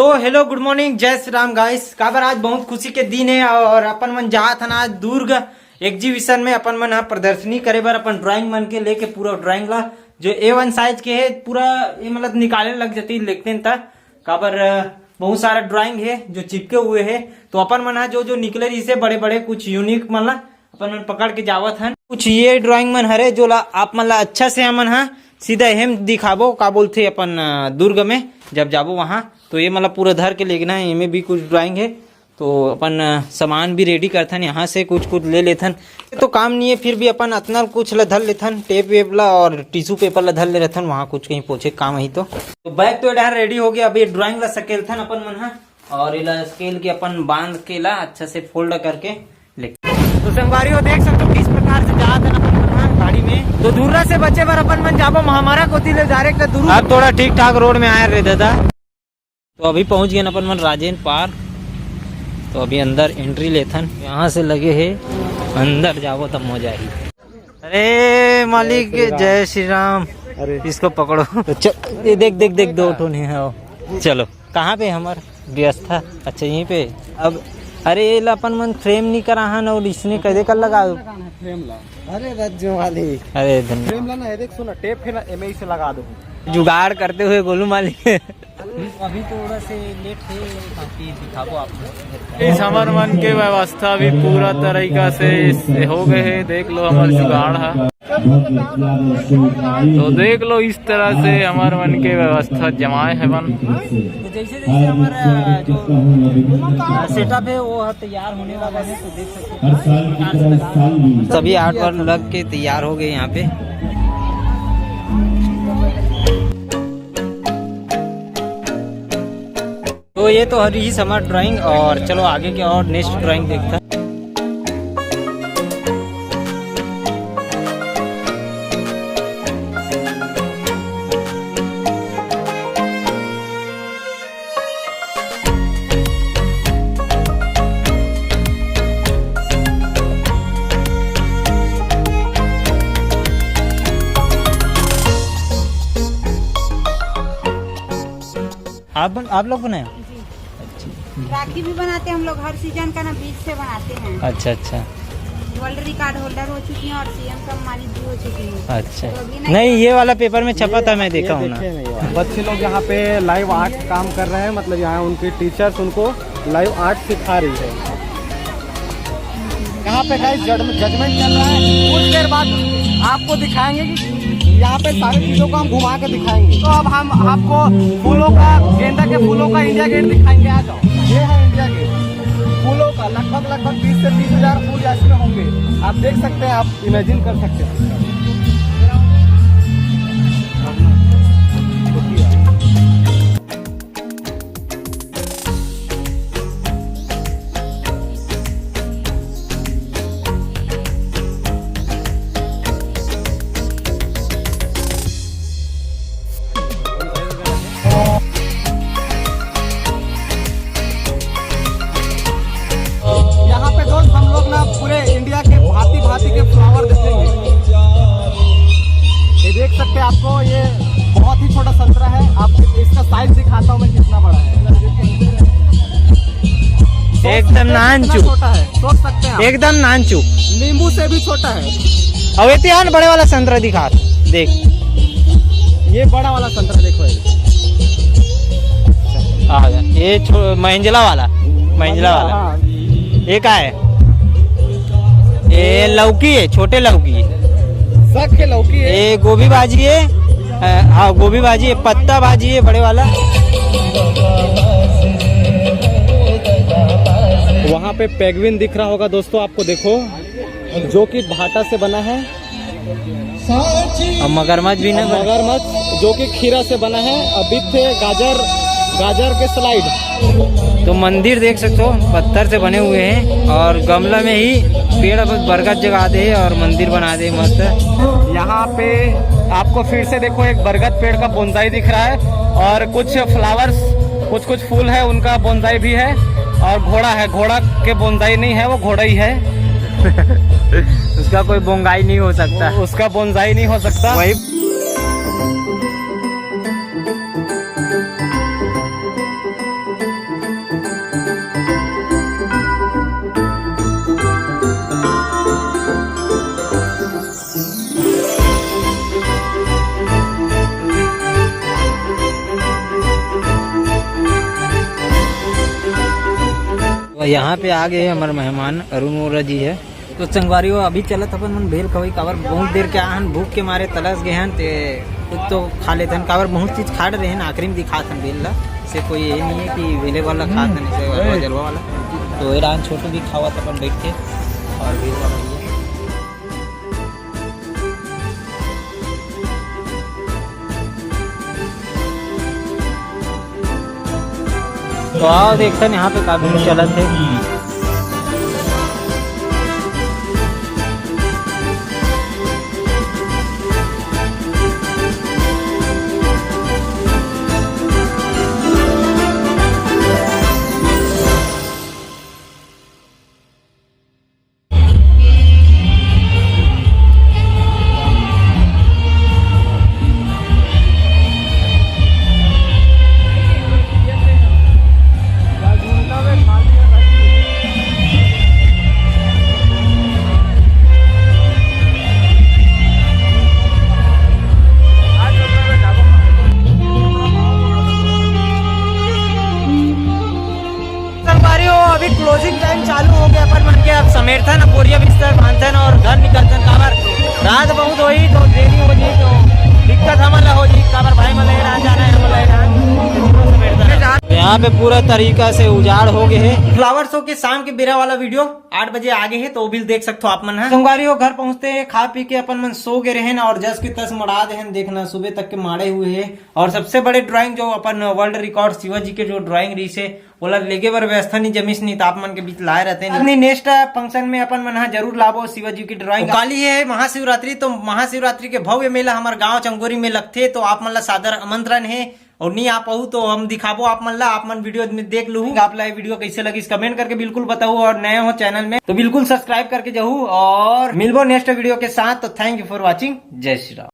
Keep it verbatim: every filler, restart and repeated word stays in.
तो hello, good morning, जय Shri Ram guys। काबर आज बहुत खुशी के दिन है और अपन मन जात हन आज दुर्ग एग्जीबिशन में अपन मन ह प्रदर्शनी करे बर अपन ड्राइंग मन के लेके पूरा ड्राइंग ला जो ए वन साइज के है पूरा ये मतलब निकाले लग जाती लिखते त काबर अ, बहुत सारा ड्राइंग है जो चिपके हुए है। तो अपन मन ह जो जो निकले रहिसे बड़े बड़े कुछ यूनिक मन ला अपन मन पकड़ के जावत हन। कुछ ये ड्राइंग मन हरे जो ला आप मन ला अच्छा से हमन ह सीधा एम दिखाबो का बोलथे अपन अ, दुर्ग में जब जाबो वहाँ तो ये मतलब पूरा धर के लेगना है। एमे भी कुछ ड्राइंग है तो अपन अ, सामान भी रेडी करथन यहाँ से कुछ कुछ ले लेथन। तो काम नहीं है फिर भी अपन अतना कुछ ला धर लेथन टेप वेप ला और टिश्यू पेपर ला धर ले रहथन वहाँ कुछ कहीं पोछे काम ही तो। तो बैग तो ये डहर रेडी हो गया। अब ये ड्राइंग ला सकेलथन अपन मन ह और एला स्केल के अपन बांध के ला अच्छा से फोल्ड करके ले। तो संगवारी हो देख सकते हो किस प्रकार से जात हन अपन मन ह गाड़ी में। तो धुर्रा से बचे बर अपन मन जाबो महामारा कोती ले डायरेक्ट दुर्ग। अब थोड़ा ठीक ठाक रोड में आए रे दादा। तो अभी पहुंच गए अपन मन राजेंद्र पार्क। तो अभी अंदर एंट्री लेथन यहाँ से लगे है अंदर जाबो तब मजा आई। अरे मालिक जय श्री राम। अरे इसको पकड़ो। तो चल ये देख देख देख दो ठो नहीं है। चलो कहाँ पे हमार व्यवस्था? अच्छा यहीं पे। अब अरे ये ला अपन मन फ्रेम नहीं करा हन और इसने कैसे कर लगा। फ्रेम ला। अरे रज्जो वाली। अरे धन्यवाद। फ्रेम ला ना ये देख सुना टेप है ना एमे से लगा दो। जुगाड़ करते हुए गोलू मालिक। अभी थोड़ा से लेट है बाकी दिखाबो आप लोग। इस हमर मन के व्यवस्था भी पूरा तरीका से इस- हो गए है। देख लो हमर जुगाड़ है। तो देख लो इस तरह से हमर मन के व्यवस्था जमाए है मन। तो जैसे जैसे हमारा जो सेटअप है वो तैयार होने वाला है तो देख सकते हो। सभी आर्ट वर्क लग के तैयार हो गए यहाँ पे। तो ये तो हरी ही समर ड्राइंग और चलो आगे के और नेक्स्ट ड्राइंग देखते हैं। आप आप लोग बनाए? राखी भी बनाते हैं हम लोग हर सीजन का ना बीज से बनाते हैं। अच्छा अच्छा। वर्ल्ड रिकॉर्ड होल्डर हो चुकी हैं और सीएम सम्मानित भी हो चुकी हैं। अच्छा। तो अभी नहीं नहीं। ये वाला पेपर में छपा था मैं देखा हूँ ना। बच्चे लोग यहाँ पे लाइव आर्ट काम कर रहे हैं मतलब यहाँ उनके टीचर्स उनको लाइव आर्ट सिखा रही है। यहाँ पे गाइस जजमेंट चल रहा है। कुछ देर बाद आपको दिखाएंगे कि यहाँ पे सारी चीजों को हम घुमा के दिखाएंगे। तो अब हम आपको फूलों का गेंदा के फूलों का इंडिया गेट दिखाएंगे। आ जाओ। ये है इंडिया गेट फूलों का लगभग लगभग बीस से तीस हजार फूल इसमें होंगे। आप देख सकते हैं आप इमेजिन कर सकते हैं। यहाँ पे दोस्त हम लोग ना पूरे इंडिया के भांति भांति के फ्लावर देखेंगे। ये देख सकते हैं आपको ये बहुत ही छोटा संतरा है। आप इसका साइज दिखाता हूँ मैं कितना बड़ा है। एकदम नानचू। छोटा है सोच सकते हैं एकदम नानचू। नींबू से भी छोटा है। अब इतिहान बड़े वाला संतरा दिखा देख। ये बड़ा वाला संतरा देखो। ये मंझला वाला मंझला वाला। ये का है? ये लौकी है छोटे लौकी। सक के लौकी है। ये गोभी भाजी है। हाँ गोभी भाजी है पत्ता भाजी है बड़े वाला। वहाँ पे पेंगुइन दिख रहा होगा दोस्तों आपको देखो जो कि भाटा से बना है। अब मगरमच्छ भी ना बना। मगरमच्छ जो कि खीरा से बना है। अभी थे गाजर गाजर के स्लाइड। तो मंदिर देख सकते हो पत्थर से बने हुए हैं और गमला में ही पेड़ बरगद जगा दे और मंदिर बना दे मस्त। यहाँ पे आपको फिर से देखो एक बरगद पेड़ का बोंसाई दिख रहा है और कुछ फ्लावर्स कुछ कुछ फूल है उनका बोंसाई भी है। और घोड़ा है घोड़ा के बोंसाई नहीं है वो घोड़ा ही है। उसका कोई बोंगाई नहीं हो सकता। उसका बोंसाई नहीं हो सकता। वही। और यहाँ पे आ गए हमारे मेहमान अरुण वोरा जी है। तो संगवारी हो, अभी चलत अपन मन भेल खवई, काबर बहुत देर के आहन, भूख के मारे तलस गए हन, ते कुछ तो खा लेथन, काबर बहुत चीज खाड़ रहे हैं, आखिरी में दिखात हन भेल ला, से कोई ये नहीं है कि भेले वाला खात हन, इसे वाला जलवा वाला। तो ये रान छोटू भी खावत अपन बैठ के, और भेल वाला भी है। तो आओ देखथन यहाँ पे का भेल चलत है। संगवारी हो, अभी क्लोजिंग टाइम चालू हो गया अपन मन के। अब समेटथन, अब बोरिया बिस्तर बांधथन और घर निकलथन। काबर रात बहुत होही तो देरी हो जी, तो दिक्कत हमन ला हो जी। काबर भाई मन ला ये रात जाना है, हमन ला ये रात। तो यहाँ पे पूरा तरीका से उजाड़ हो गए है। फ्लावर शो के शाम के बेरा वाला वीडियो आठ बजे आ गए है, तो वो भी देख सकते हो आप मन है। संगवारी हो, घर पहुंचते हैं, खा पी के अपन मन सो गए रहेन और जस के तस मड़ा दे हन। देखना, सुबह तक के माड़े हुए है। और सबसे बड़े ड्राइंग जो अपन वर्ल्ड रिकॉर्ड शिवा जी के जो ड्राइंग रही से, ओला लेगे बर व्यवस्था नहीं जमिस नहीं, तो आप मन के बीच लाए रहते हैं। अपनी नेक्स्ट फंक्शन में अपन मन हा जरूर लाबो शिवा जी की ड्राइंग। काली है महाशिवरात्रि, तो महाशिवरात्रि के भव्य मेला हमारे गांव चंगोरी में लगथे, तो आप मन ला सादर आमंत्रण है। और नहीं आ पाऊ तो हम दिखाबो आप मन ला, आप मन वीडियो में देख लू। आप ला ये वीडियो कैसे लगिस कमेंट करके बिल्कुल बताऊ, और नए हो चैनल में तो बिल्कुल सब्सक्राइब करके जाऊ, और मिलबो नेक्स्ट वीडियो के साथ। तो thank you for watching, जय श्री राम।